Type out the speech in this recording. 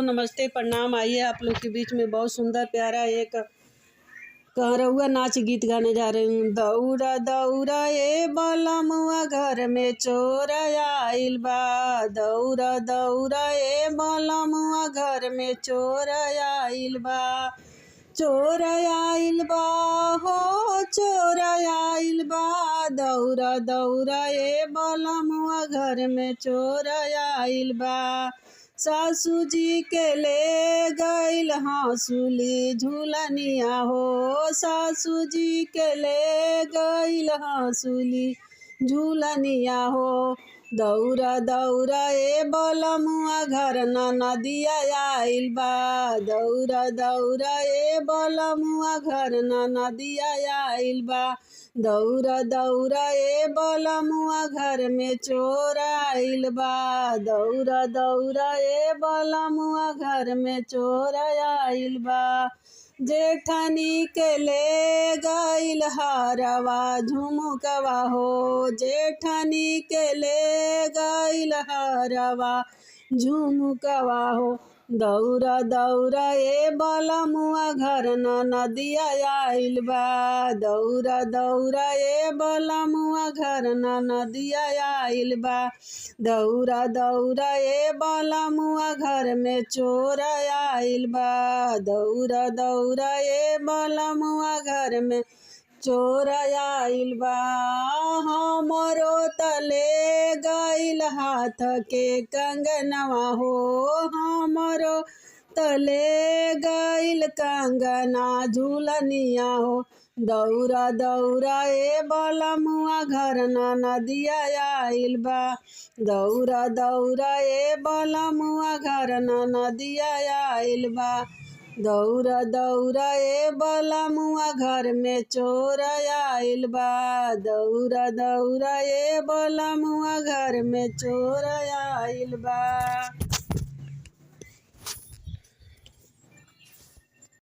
नमस्ते, प्रणाम। आइए आप लोग के बीच में बहुत सुंदर प्यारा एक कहरौआ नाच गीत गाने जा रही हूँ। दौड़ा दौड़ा ए बलमुआ घर में चोर आइल बा। दौड़ा दौड़ा ए बलमुआ घर में चोर आइल बा। चोर आइल बा हो चोर आइल बा। दौड़ा दौड़ा ए बलमुआ घर में चोर आइल बा। सासू जी के ले गइल हंसुली झूलनिया हो। सासू जी के ले गइल हंसुली झूलनिया हो। दौड़ा दौड़ा ए बलमुआ घर नदिया आइल बा। दौड़ा दौड़ा ए बलमुआ घर नदिया आइल बा। दौड़ा दौड़ा ए बलमुआ घर में चोर आइल बा। दौड़ा दौड़ा ए बलमुआ घर में चोर आइल बा। जेठनी के ले गइल हरवा झुमकवा हो। जेठनी के ले गइल हरवा झुमकवा हो। दौड़ा दौड़ा ए बलमुआ घर नदिया आइल बा। दौड़ा दौड़ा ए बलमुआ घर नदिया आइल बा। दौड़ा दौड़ा ए बलमुआ घर में चोर आइल बा। दौड़ा दौड़ा ए बलमुआ घर में चोर आइल बा। हमरो तले गइल हाथ के कंगनवा हो। हमरो तले गइल कंगना झूलनिया हो। दौड़ा दौड़ा ए बलमुआ घर नदिया आइल बा। दौड़ा दौड़ा ए बलमुआ घर नदिया आइल बा। दौड़ा दौड़ा ए बलमुआ घर में चोर आइल बा। दौड़ा दौड़ा ए बलमुआ घर में चोर आइल बा।